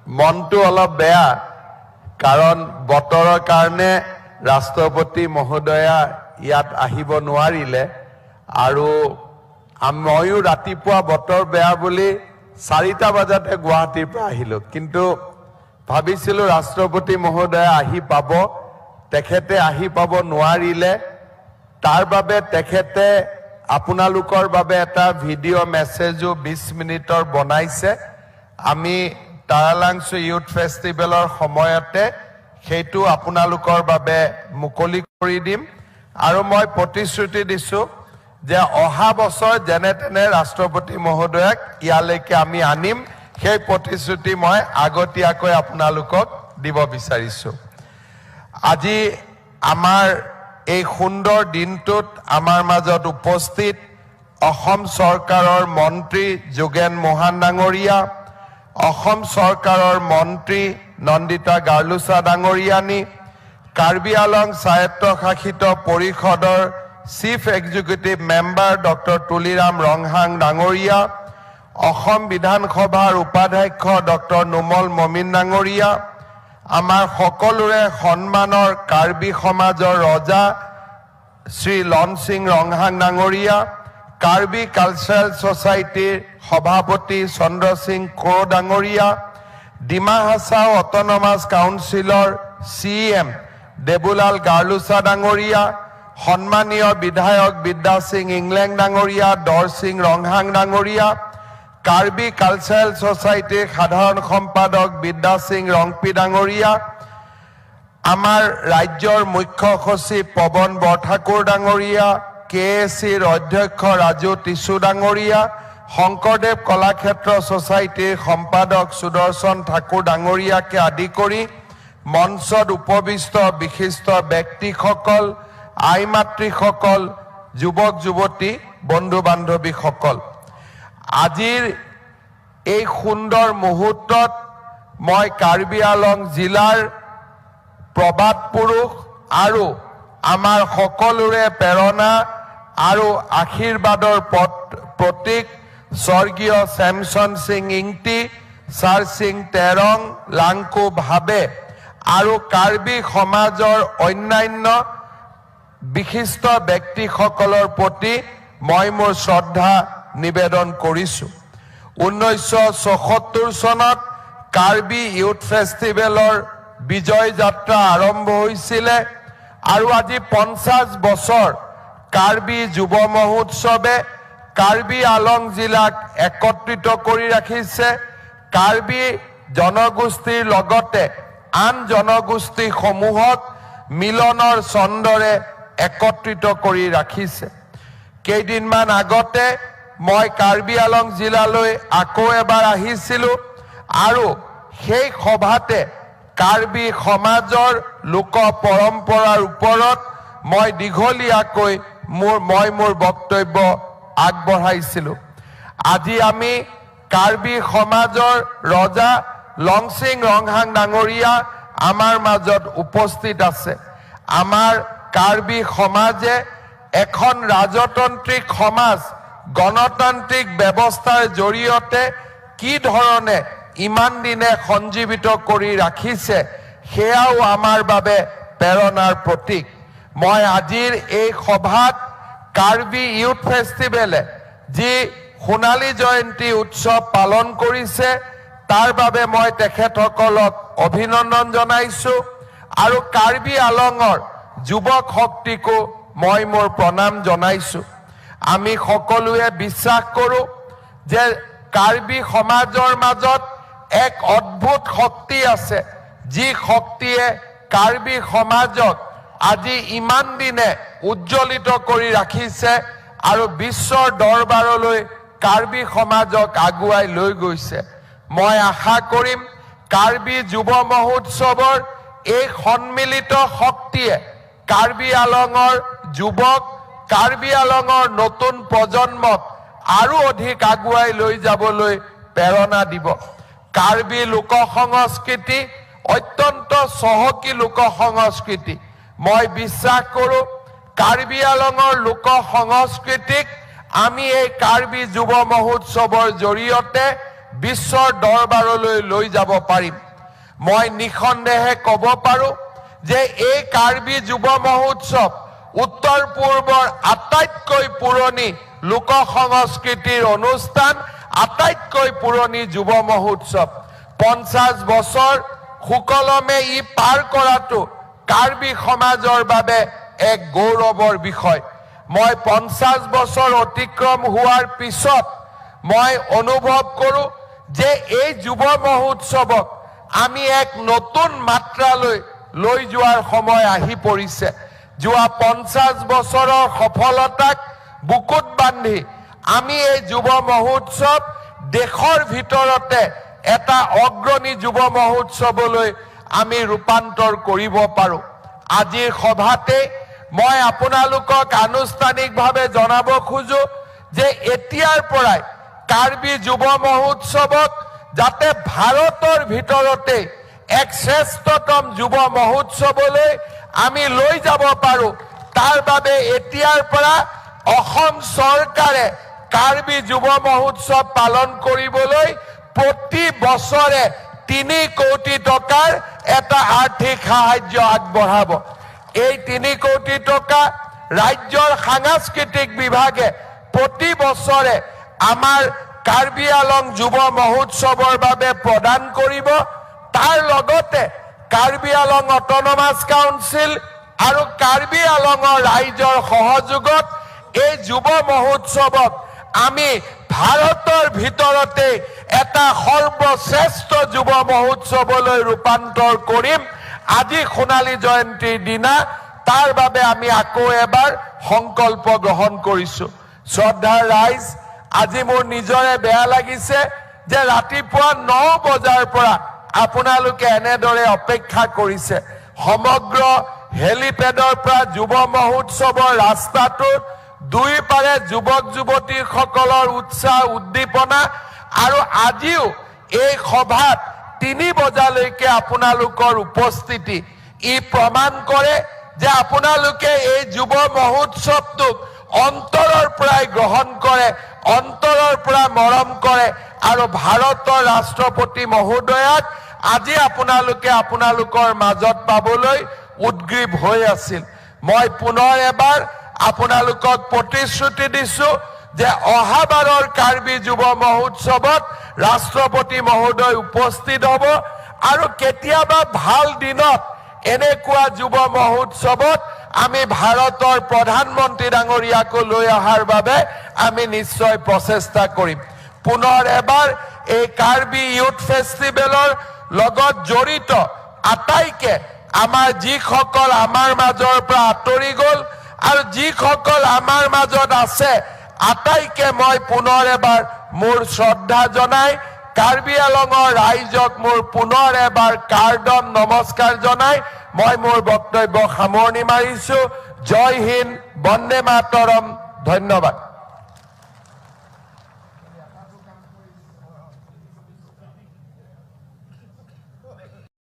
মনটো অলপ বেয়া, কাৰণ বতৰৰ কাৰণে ৰাষ্ট্ৰপতি মহোদয়া ইয়াত আহিব নোৱাৰিলে আৰু ময়ো ৰাতিপুৱা বতৰ বেয়া বুলি 4টা বজাতে গুৱাহাটীৰ পৰা আহিলোঁ। কিন্তু ভাবিছিলোঁ ৰাষ্ট্ৰপতি মহোদয়া আহি পাব, তেখেতে আহি পাব নোৱাৰিলে। তাৰ বাবে তেখেতে আপোনালোকৰ বাবে এটা ভিডিঅ' মেছেজো 20 মিনিটৰ বনাইছে। আমি তাৰালাংচু ইউথ ফেষ্টিভেলৰ সময়তে সেইটো আপোনালোকৰ বাবে মুকলি কৰি দিম আৰু মই প্ৰতিশ্ৰুতি দিছোঁ যে অহা বছৰ যেনে তেনে ৰাষ্ট্ৰপতি মহোদয়াক ইয়ালৈকে আমি আনিম। সেই প্ৰতিশ্ৰুতি মই আগতীয়াকৈ আপোনালোকক দিব বিচাৰিছোঁ। আজি আমাৰ এই সুন্দৰ দিনটোত আমাৰ মাজত উপস্থিত অসম চৰকাৰৰ মন্ত্ৰী যোগেন মোহন ডাঙৰীয়া, অসম চৰকাৰৰ মন্ত্ৰী নন্দিতা গাৰ্লোচা ডাঙৰীয়ানী, কাৰ্বি আলং স্বায়ত্তশাসিত পৰিষদৰ chief executive member doctor Tuliram Ronghang ডাঙৰীয়া, অসম বিধানসভাৰ উপাধ্যক্ষ ডক্টৰ নুমল মমিন ডাঙৰীয়া, আমাৰ সকলোৰে সন্মানৰ কাৰ্বি সমাজৰ ৰজা শ্ৰী লনসিং ৰংহাং ডাঙৰীয়া, কাৰ্বি কালচাৰেল ছ'চাইটিৰ সভাপতি চন্দ্ৰসিং ক্ৰ' ডাঙৰীয়া, ডিমা হাছাও অট'নমাছ কাউন্সিলৰ চি এম দেবুলাল গাৰ্লোচা ডাঙৰীয়া, সন্মানীয় বিধায়ক বিদ্যাসিং ইংলেং ডাঙৰীয়া, দৰসিং ৰংহাং ডাঙৰীয়া, কাৰ্বি কালচাৰেল ছ'চাইটিৰ সাধাৰণ সম্পাদক বিদ্যাসিং ৰংপি ডাঙৰীয়া, আমাৰ ৰাজ্যৰ মুখ্য সচিব পৱন বৰঠাকুৰ ডাঙৰীয়া, কে এ চিৰ অধ্যক্ষ ৰাজু টিছু ডাঙৰীয়া, শংকৰদেৱ কলাক্ষেত্ৰ ছ'চাইটিৰ সম্পাদক সুদৰ্শন ঠাকুৰ ডাঙৰীয়াকে আদি কৰি মঞ্চত উপবিষ্ট বিশিষ্ট ব্যক্তিসকল, আই মাতৃসকল, যুৱক যুৱতী, বন্ধু বান্ধৱীসকল, আজিৰ এই সুন্দৰ মুহূৰ্তত মই কাৰ্বি আলং জিলাৰ প্ৰবাদ পুৰুষ আৰু আমাৰ সকলোৰে প্ৰেৰণা আৰু আশীৰ্বাদৰ পথ প্ৰতীক স্বৰ্গীয় চেমচন সিং ইংটি, ছাৰ সিং তেৰং লাংকু ভাবে আৰু কাৰ্বি সমাজৰ অন্যান্য বিশিষ্ট ব্যক্তিসকলৰ প্ৰতি মই মোৰ শ্ৰদ্ধা নিবেদন কৰিছোঁ। 1976 চনত কাৰ্বি ইউথ ফেষ্টিভেলৰ বিজয় যাত্ৰা আৰম্ভ হৈছিলে আৰু আজি 50 বছৰ কাৰ্বি যুৱ মহোৎসৱে কাৰ্বি আলং জিলাক একত্ৰিত কৰি ৰাখিছে, কাৰ্বি জনগোষ্ঠীৰ লগতে আন জনগোষ্ঠীসমূহক মিলনৰ ছন্দৰে একত্ৰিত কৰি ৰাখিছে। কেইদিনমান আগতে মই কাৰ্বি আলং জিলালৈ আকৌ এবাৰ আহিছিলোঁ আৰু সেই সভাতে কাৰ্বি সমাজৰ লোক পৰম্পৰাৰ ওপৰত মই দীঘলীয়াকৈ মোৰ বক্তব্য আগবঢ়াইছিলোঁ। আজি আমি কাৰ্বি সমাজৰ ৰজা লংচিং ৰংহাং ডাঙৰীয়া আমাৰ মাজত উপস্থিত আছে। আমাৰ কাৰ্বি সমাজে এখন ৰাজতান্ত্ৰিক সমাজ গণতান্ত্ৰিক ব্যৱস্থাৰ জৰিয়তে কি ধৰণে ইমান দিনে সঞ্জীৱিত কৰি ৰাখিছে, সেয়াও আমাৰ বাবে প্ৰেৰণাৰ প্ৰতীক। মই আজিৰ এই সভাত কাৰ্বি ইউথ ফেষ্টিভেলে যি সোণালী জয়ন্তী উৎসৱ পালন কৰিছে, তাৰ বাবে মই তেখেতসকলক অভিনন্দন জনাইছো আৰু কাৰ্বি আলঙৰ যুৱক শক্তিকো মই মোৰ প্ৰণাম জনাইছো। আমি সকলোৱে বিশ্বাস কৰোঁ যে কাৰ্বি সমাজৰ মাজত এক অদ্ভুত শক্তি আছে, যি শক্তিয়ে কাৰ্বি সমাজক আজি ইমান দিনে উজ্জ্বলিত কৰি ৰাখিছে আৰু বিশ্বৰ দৰবাৰলৈ কাৰ্বি সমাজক আগুৱাই লৈ গৈছে। মই আশা কৰিম কাৰ্বি যুৱ মহোৎসৱৰ এই সন্মিলিত শক্তিয়ে কাৰ্বি আলঙৰ যুৱক, কাৰ্বি আলঙৰ নতুন প্ৰজন্মক আৰু অধিক আগুৱাই লৈ যাবলৈ প্ৰেৰণা দিব। কাৰ্বি লোক সংস্কৃতি অত্যন্ত চহকী লোক সংস্কৃতি। মই বিশ্বাস কৰোঁ কাৰ্বি আলঙৰ লোক সংস্কৃতিক আমি এই কাৰ্বি যুৱ মহোৎসৱৰ জৰিয়তে বিশ্বৰ দৰবাৰলৈ লৈ যাব পাৰিম। মই নিঃসন্দেহে ক'ব পাৰোঁ যে এই কাৰ্বি যুৱ মহোৎসৱ উত্তৰ পূৰ্বৰ আটাইতকৈ পুৰণি লোক সংস্কৃতিৰ অনুষ্ঠান, আটাইতকৈ পুৰণি যুৱ মহোৎসৱ। 50 বছৰ সুকলমে ই পাৰ কৰাটো কাৰ্বি সমাজৰ বাবে এক গৌৰৱৰ বিষয়। মই 50 বছৰ অতিক্ৰম হোৱাৰ পিছত মই অনুভৱ কৰোঁ যে এই যুৱ মহোৎসৱক আমি এক নতুন মাত্ৰালৈ লৈ যোৱাৰ সময় আহি পৰিছে। যোৱা 50 বছৰৰ সফলতাক বুকুত বান্ধি আমি এই যুৱ মহোৎসৱ দেশৰ ভিতৰতে এটা অগ্ৰণী যুৱ মহোৎসৱলৈ আমি ৰূপান্তৰ কৰিব পাৰোঁ। আজিৰ সভাতে মই আপোনালোকক আনুষ্ঠানিকভাৱে জনাব খোজো যে এতিয়াৰ পৰাই কাৰ্বি যুৱ মহোৎসৱক যাতে ভাৰতৰ ভিতৰতে এক শ্ৰেষ্ঠতম যুৱ মহোৎসৱলৈ আমি লৈ যাব পাৰোঁ, তাৰ বাবে এতিয়াৰ পৰা অসম চৰকাৰে কাৰ্বি যুৱ মহোৎসৱ পালন কৰিবলৈ প্ৰতি বছৰে 3 কোটি টকাৰ এটা আৰ্থিক সাহায্য আগবঢ়াব। এই 3 কোটি টকা ৰাজ্যৰ সাংস্কৃতিক বিভাগে প্ৰতি বছৰে আমাৰ কাৰ্বি আলং যুৱ মহোৎসৱৰ বাবে প্ৰদান কৰিব। তাৰ লগতে কাৰ্বি আলং অট'নমাছ কাউন্সিল আৰু কাৰ্বি আলঙৰ ৰাইজৰ সহযোগত এই যুৱ মহোৎসৱক আমি ভাৰতৰ ভিতৰতে এটা সৰ্বশ্ৰেষ্ঠ যুৱ মহোৎসৱলৈ ৰূপান্তৰ কৰিম। আজি সোণালী জয়ন্তীৰ দিনা তাৰ বাবে আমি আকৌ এবাৰ সংকল্প গ্ৰহণ কৰিছো। শ্ৰদ্ধাৰ ৰাইজ, আজি মোৰ নিজৰে বেয়া লাগিছে যে ৰাতিপুৱা 9 বজাৰ পৰা আপোনালোকে এনেদৰে অপেক্ষা কৰিছে। সমগ্ৰ হেলিপেডৰ পৰা যুৱ মহোৎসৱৰ ৰাস্তাটোত দুই পাৰে যুৱক যুৱতীসকলৰ উৎসাহ উদ্দীপনা আৰু আজিও এই সভাত 3 বজালৈকে আপোনালোকৰ উপস্থিতি ই প্ৰমাণ কৰে যে আপোনালোকে এই যুৱ মহোৎসৱটোক অন্তৰৰ পৰাই গ্ৰহণ কৰে, অন্তৰৰ পৰা মৰম কৰে আৰু ভাৰতৰ ৰাষ্ট্ৰপতি মহোদয়াক আজি আপোনালোকে আপোনালোকৰ মাজত পাবলৈ উদ্গ্ৰীৱ হৈ আছিল। মই পুনৰ এবাৰ আপোনালোকক প্ৰতিশ্ৰুতি দিছো যে অহাবাৰৰ কাৰ্বি যুৱ মহোৎসৱত ৰাষ্ট্ৰপতি মহোদয় উপস্থিত হ'ব আৰু কেতিয়াবা ভাল দিনত এনেকুৱা যুৱ মহোৎসৱত আমি ভাৰতৰ প্ৰধানমন্ত্ৰী ডাঙৰীয়াকো লৈ অহাৰ বাবে আমি নিশ্চয় প্ৰচেষ্টা কৰিম। পুনৰ এবাৰ এই কাৰ্বি ইউথ ফেষ্টিভেলৰ লগত জড়িত আটাইকে, আমাৰ যিসকল আমাৰ মাজৰ পৰা আঁতৰি গ'ল আৰু যিসকল আমাৰ মাজত আছে, আটাইকে মই পুনৰ এবাৰ মোৰ শ্ৰদ্ধা জনাই, কাৰ্বি আলঙৰ ৰাইজক মোৰ পুনৰ এবাৰ কাৰ্দম নমস্কাৰ জনাই মই মোৰ বক্তব্য সামৰণি মাৰিছো। জয় হিন্দ, বন্দে মাতৰম, ধন্যবাদ।